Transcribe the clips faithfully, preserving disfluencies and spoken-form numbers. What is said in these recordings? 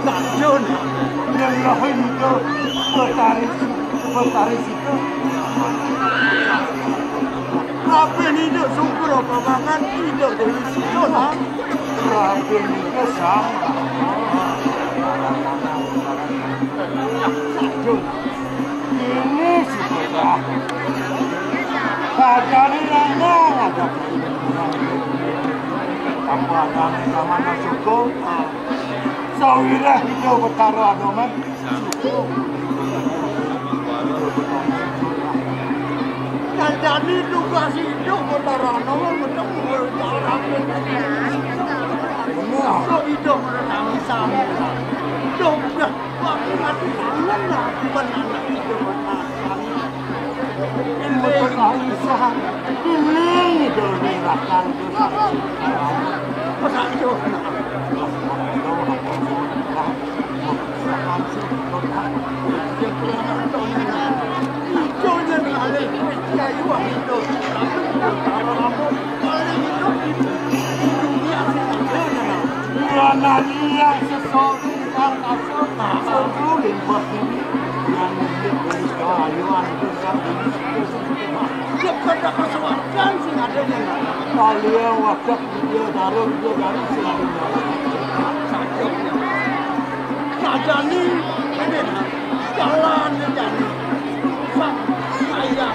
Nah, Jun, yang lain itu Betari, Betari situ. Apa ini itu sungkur apa makan itu dari situ, nah. Tapi ini kesal. Ini sih, Pak. Kagak ada yang mau ngajak. Apa yang sama masuk kok? Sawirah itu Betara Adoman. Nah, jadi tugas hidup Betara Adoman untuk mengurus orang. Benar. So hidup menangi sama. Dong, dah. Waktu mati tangan lah, bukan anak itu, bukan anak. Ini bukan Aisyah. Ini itu menyerahkan dosa. Pesan Tuhan. Karena dia sesuatu yang kasar, kasar dulu yang buat ini, yang dia beri kayuan, dia beri. Dia bukan dapat sesuatu sih, ada dia. Kalian wadah dia taruh, dia dari sini. Nah, jadi ini, nah, jalan ini, jadi. Saya,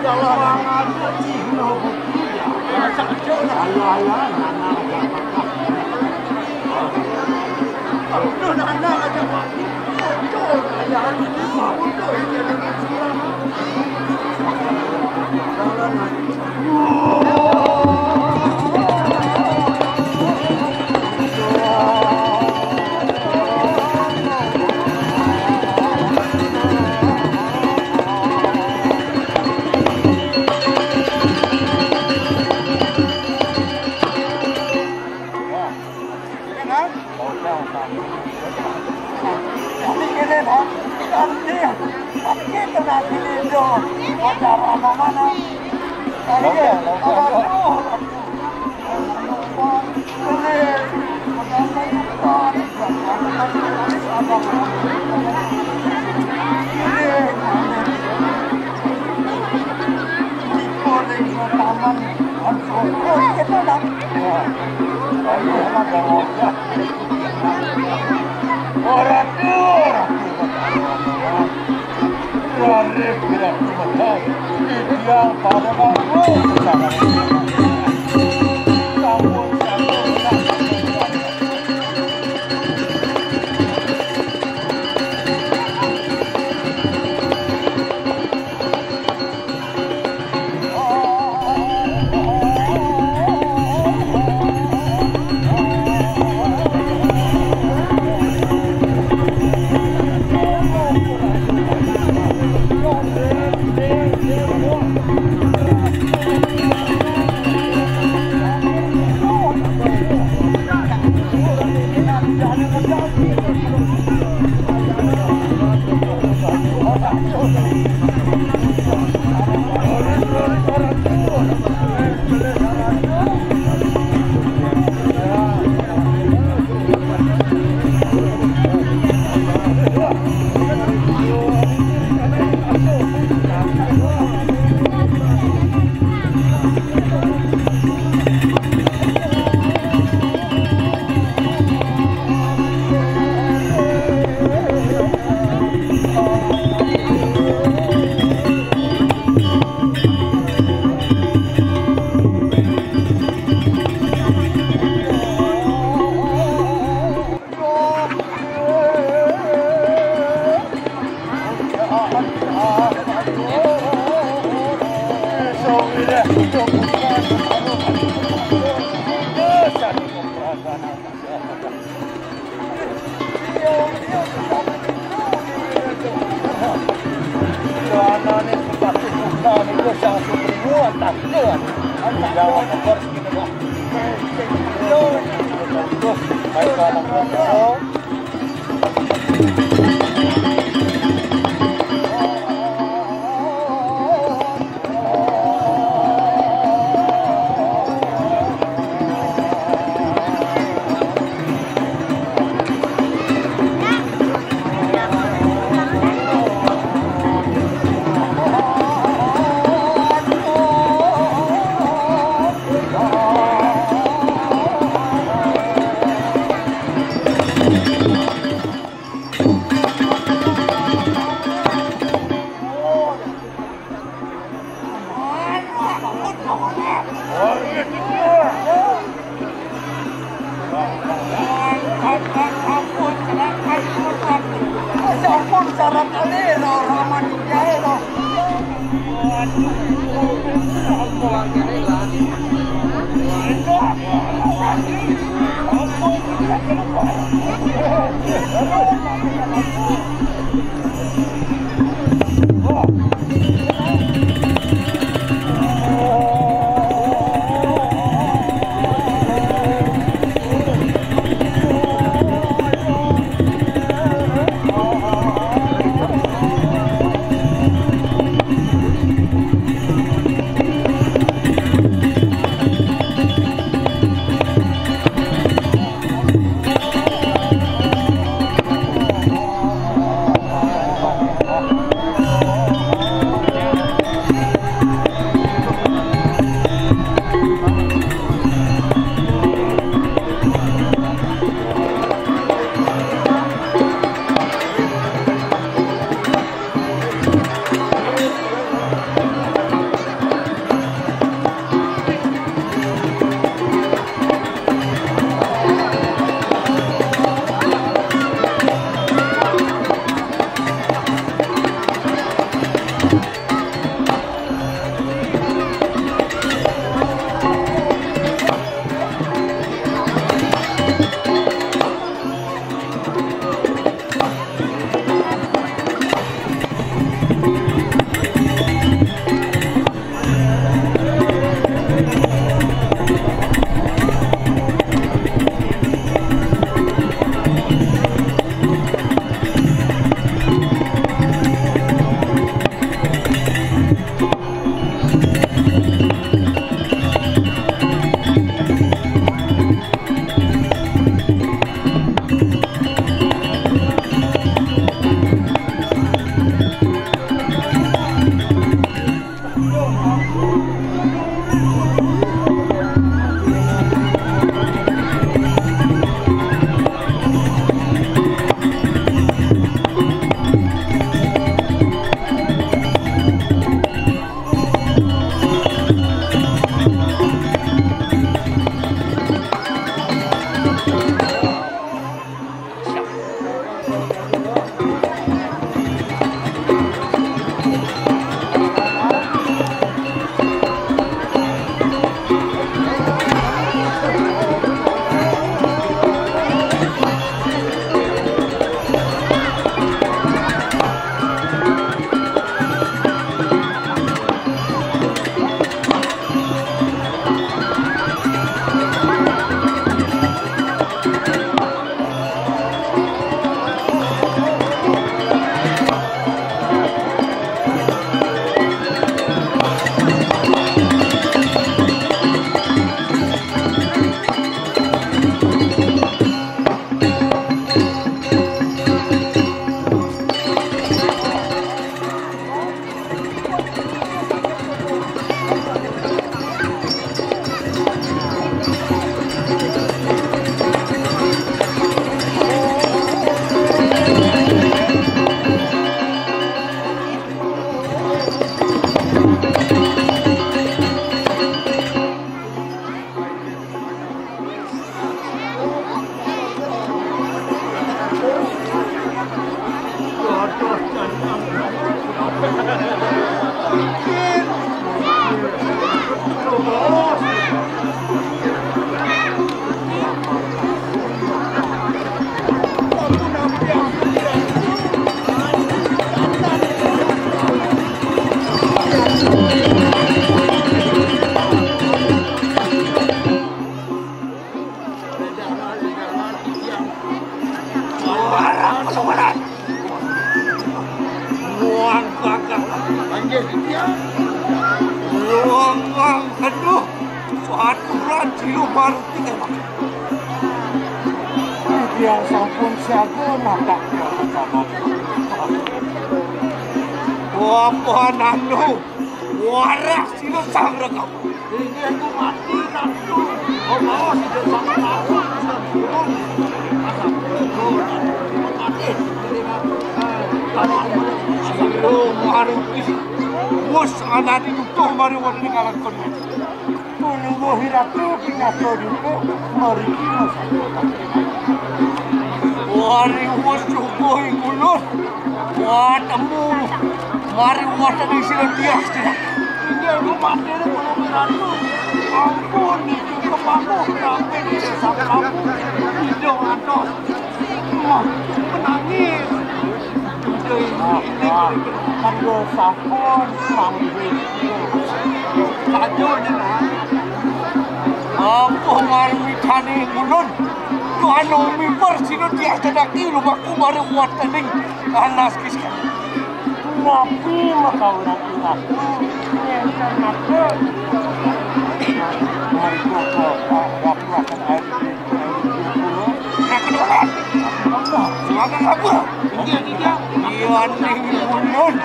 jalan aja sih, no. Alah, alah, alah, alah. Aduh, alah, alah, alah. Orang tua, orang tua, orang tua. Rare tidak memegang, didiang pada bangku. Sampun, sampun, sampun. Aturan sira marti, Pak. Titiang sampun siaga napak rencana. Apa anu? Waras sira sang Rekawa. Inggih, Gusti Ratu. Oh, bawa sida sang Rekawa. Sira marti. Wus anane utuh mari wonten ing kalangkon. Menunggu hiratu pinaka dipun mriki masaya. Wari wus subuh ing kulon. Wah, temu. Mari wonten ing sira tias, tias. Inggih, Gusti Ratu. Ampun, niki kepaku ramping desa kamu. Tidak antos. Wah, menangis. Sudah ini, ini. Kanggo sampun, kanggo. Saja, Nina. Apa marmitane ngulun? Tuhan umi persino diajenaki lumaku mari wontening anas kisah. Napi makawinan aku ngenten mate? Mari kok, kok, kok, kok, kok, Iya ning ulun.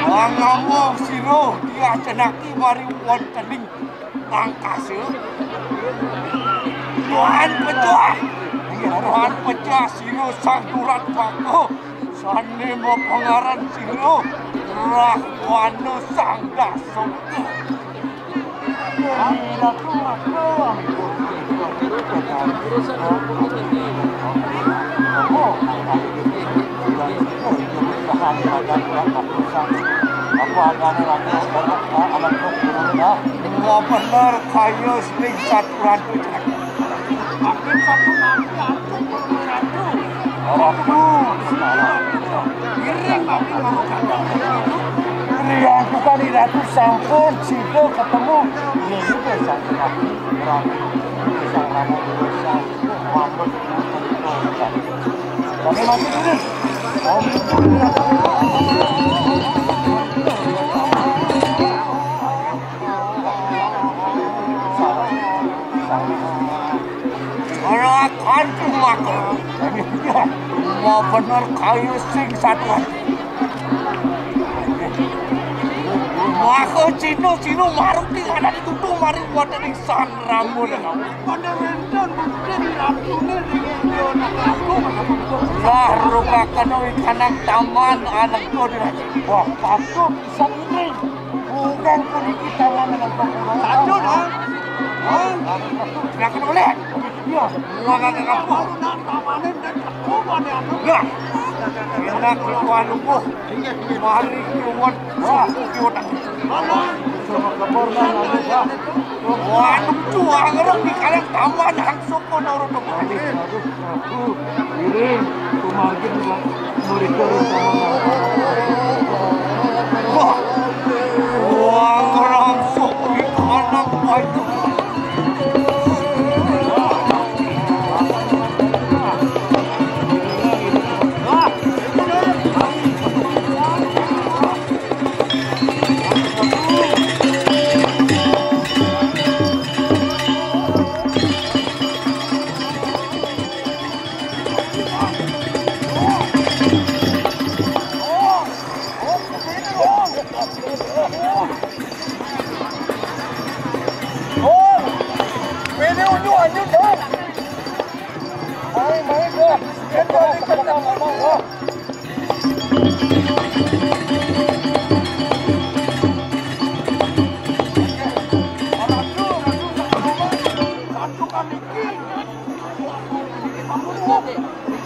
Wong ngomong sira diajenaki mari wontening angkasa. Tuhan pecah. Tuhan pecah sira sang Durat Bako. Sane mapangaran sira Rahwana Sang Dasoka. Bener kaya sing saturan. Ratu. Riantukan Ratu sampun sida ketemu. Ini juga sang Ratu. Ratu. Sang Ratu. Sang Ratu. Kami mati dulu. Ora kanthi maka. Wah, bener kaya sing satuan. Maka Cina-Cina maruti anane tutu mari wonten ing Sang Rama. Pada wenten bukti ratune ning India, nak aku, nak aku. Lah, rupakana ing kanang taman anak. Wah, patut pisan ini. Bukan puniki taman dengan pembunuhan. Satu, ha? Ha? Silakan oleh. Iya. Gua kagak kapok. Baru nak tamanin dan aku pada aku. Nah, enak lu, anu, gua. Mari kiwat. Wah, kiwat. Mana? Sama kebor, mana? Wah, aduh, tuh, angerok di kalian taman langsung kok nurut. Aduh, aduh. Aku ngiring, kumargi, Pak. Murid turun sama. Wah. Wah, ngerangsok di anak banyak.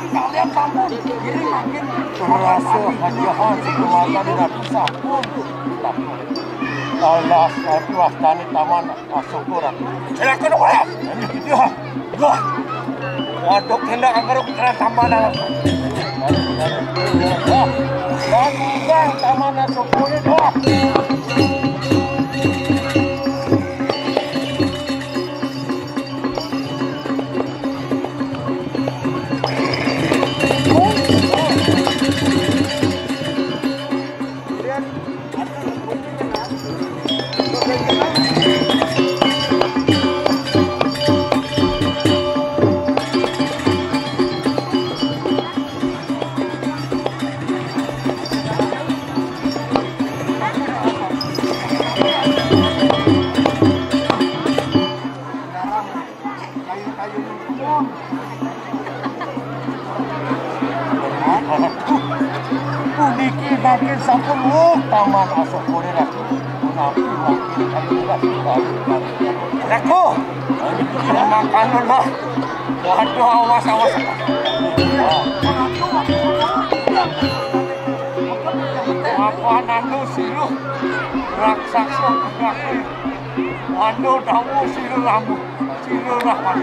Kalian sampun, kiri makin terasa hajahan keluarga di Ratu sampun. Alas, aku wastani taman, ah, syukur aku. Silakan, Pak. Iya. Wah. Waduh, kena anggar aku kena taman, ah. Wah. Dan udah taman, ah, syukur, wah. Aku. Makanan lah. Waduh, awas, awas. Apa nanu siluh raksasa aku. Anu dawu sira lamun, sira lamun.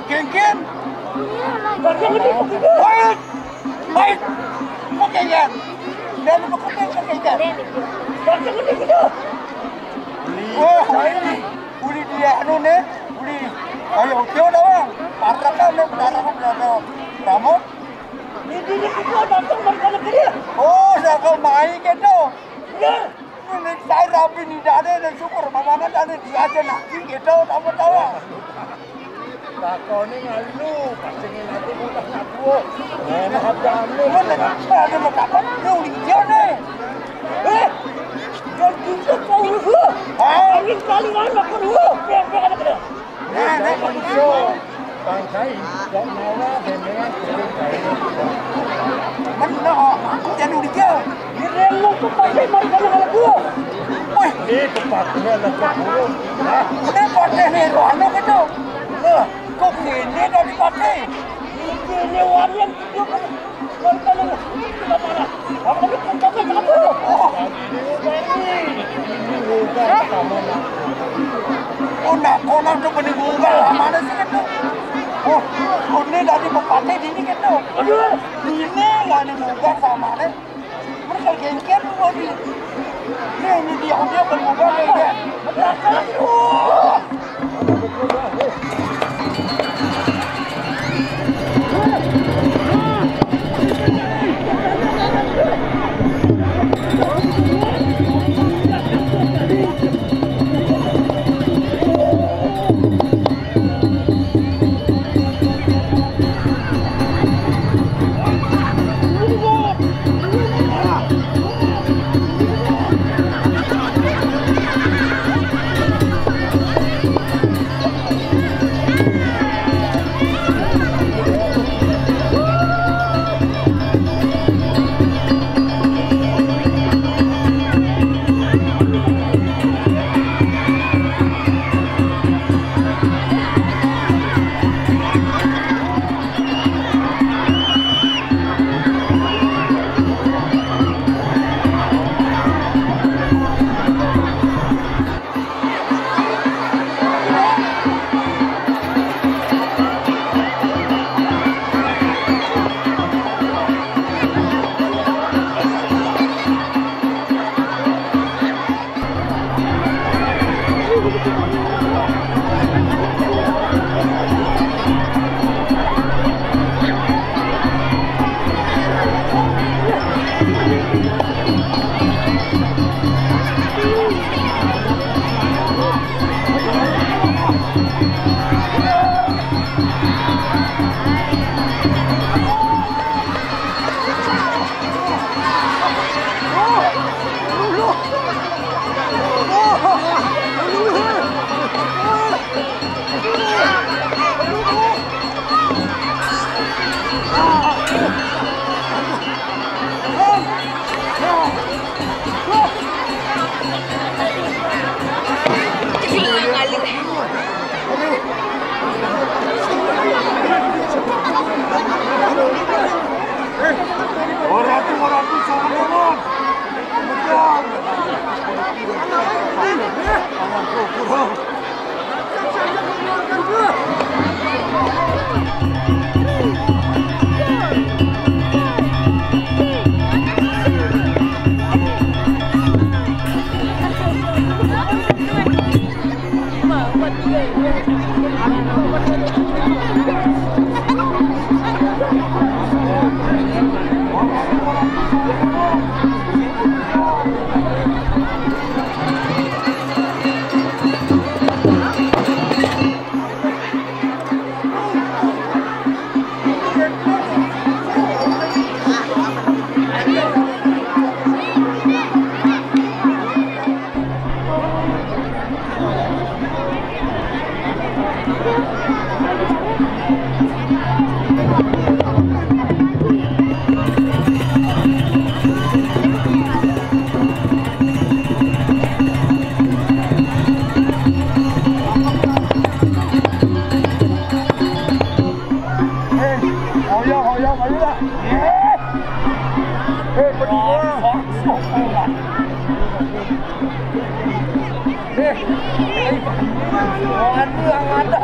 Kengken. Baik. Baik. Pakai ya. Dan pakai pakai ya. Oh, ini. Uli dia anu ne. Uli. Ayo, dia dah, Bang. Parah kan, ne, parah kan, parah. Rambut. Ini dia kita datang dari sana ke dia. Oh, saya kau main gitu. Ya. Ini saya rapi ni dah ada dan syukur mama kan ada dia aja nak gitu, tahu-tahu. Takone ngalu, pasti ngene aku mudah ngaku. Ngene hadamu. Mun ada mau takon, lu lihat deh. Eh, dan kita tahu lu. Ah, ini kali mana aku dulu. Biar biar ada kena. Nah, nah, nah, nah. Bang Sai, kok mawa jenengan kudu gawe. Meno, aku jadi udah jauh. Diremu tuh pasti mari sama kalau gua. Wih, ini tempatnya lengkap burung. Nah, ini pakai nih, anu gitu. Loh, kok gini gak dipakai? Ini warna gitu. Oh, nak kono tuh benih bunga lah, mana sih gitu? Oh, ini dari bupati ini gitu. Aduh, ini lah ini bunga sama nih. Mereka gengker lu, Bodi. Ini, ini dia, dia benih bunga kayak gitu. Ora tu, ora tu, sono loro.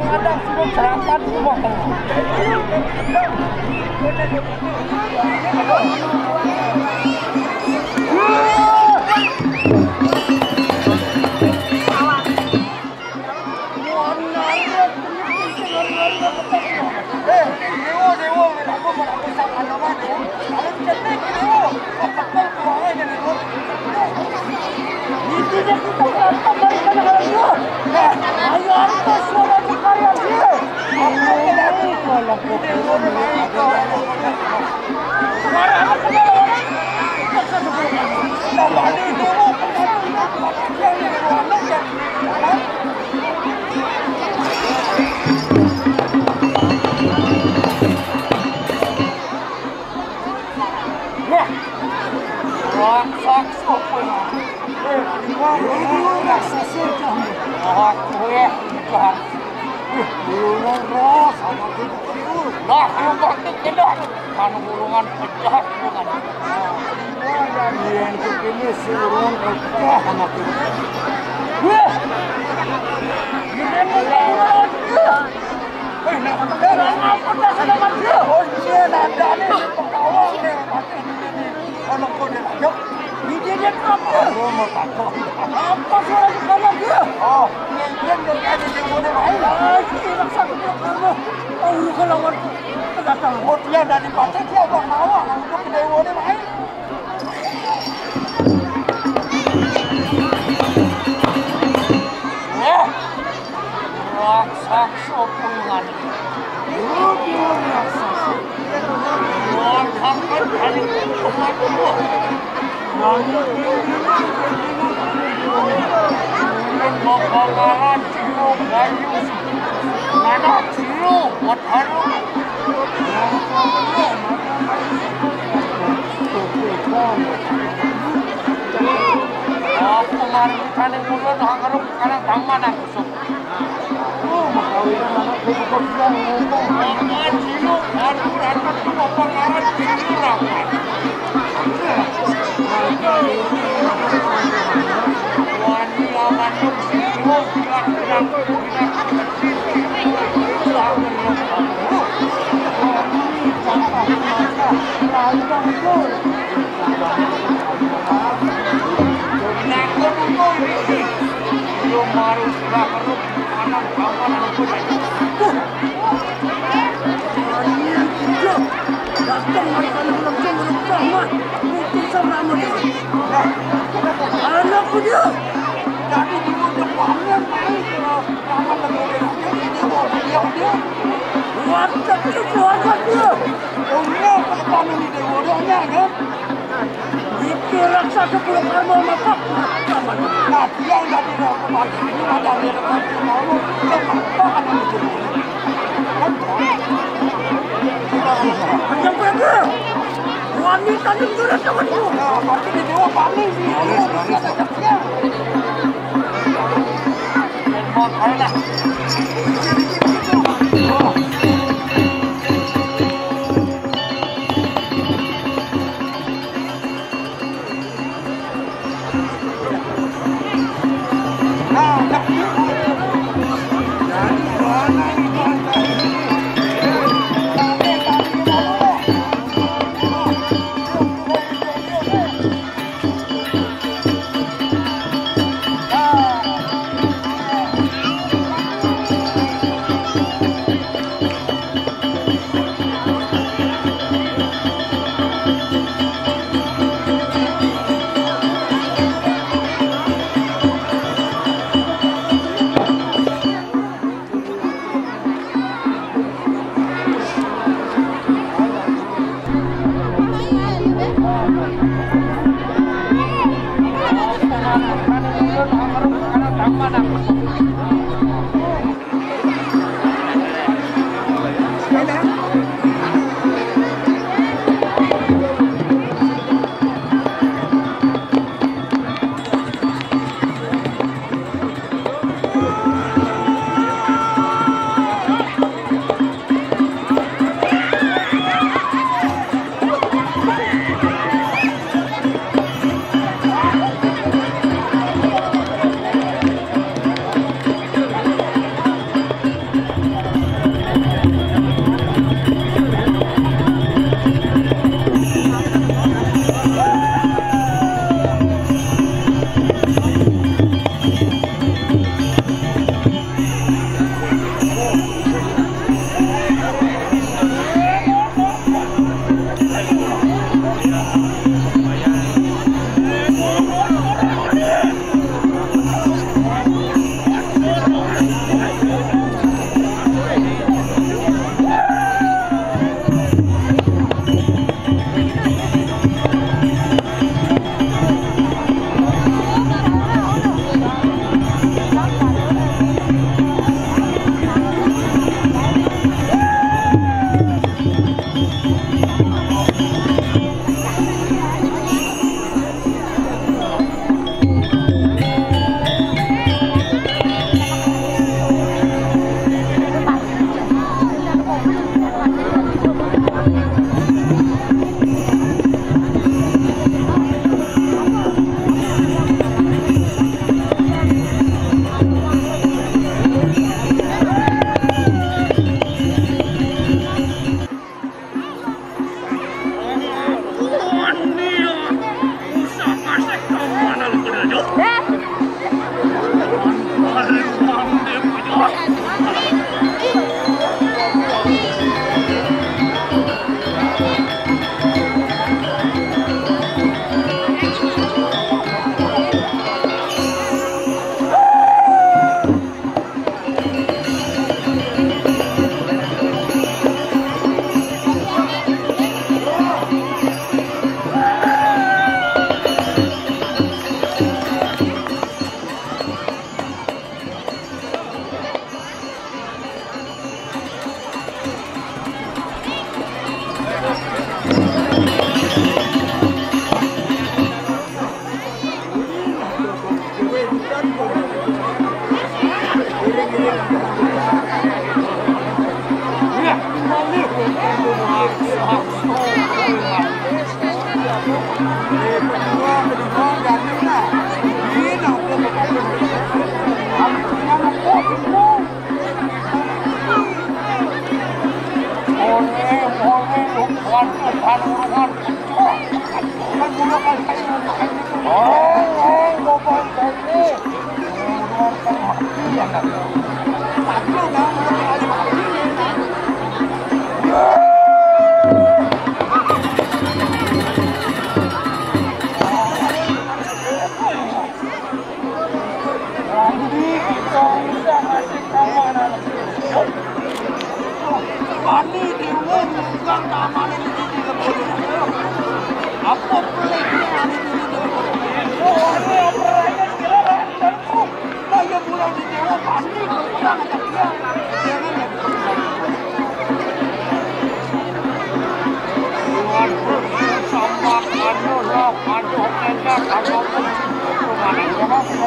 Kadang suruh cerahkan semua. Wah, raksasa apa ini? Eh, ini raksasa kamu. Aku ya, Tuhan. Eh, ini raksasa itu. Nah, yang penting tidak. Kan gulungan pecah, bukan? Iya, yang begini si urung pecah sama kita. Wah! Ini raksasa. Eh, nah, eh, apa dah sudah mati? Oh, iya, nanda ni. Pekawa ni, mati ni, ni. Anak kau dia, yuk. Ini dia apa? Aku mau takut. Apa suara sekarang dia? Oh, ini dia yang ada di mana lain. Ah, ini raksasa dia kamu. Oh, lu kalau mau datang. Oh, dia dari mati, dia mau bawa. Untuk ke dewa ni lain. Wah, raksasa pungan. Raksasa. Wah, akan kali kuat. Bakalan ciluk bayu. Mana ciluk buat harum. Aku mari kane mulo nang karo kala taman aku sok. Oh, makawinan anak kudu kok bilang ngomong. Maka ciluk, aduh, aduh, apa ngaran ciluk, apa? Wani lawan ciluk, bilang, bilang, bilang. Anakku dia. Jadi di depan main. Warteg itu warga dia. Punya pertama di Dewa, kan? Itu raksasa pulau Karma, maka nah, dia yang tadi raksasa itu ada di depan mau. Dia apa akan itu? Kan? Yang berapa? Wanita yang sudah temanku. Nah, pasti di Dewa paling.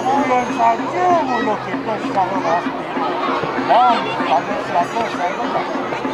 Bulan saja mula kita secara rasmi. Dan pada siapa saya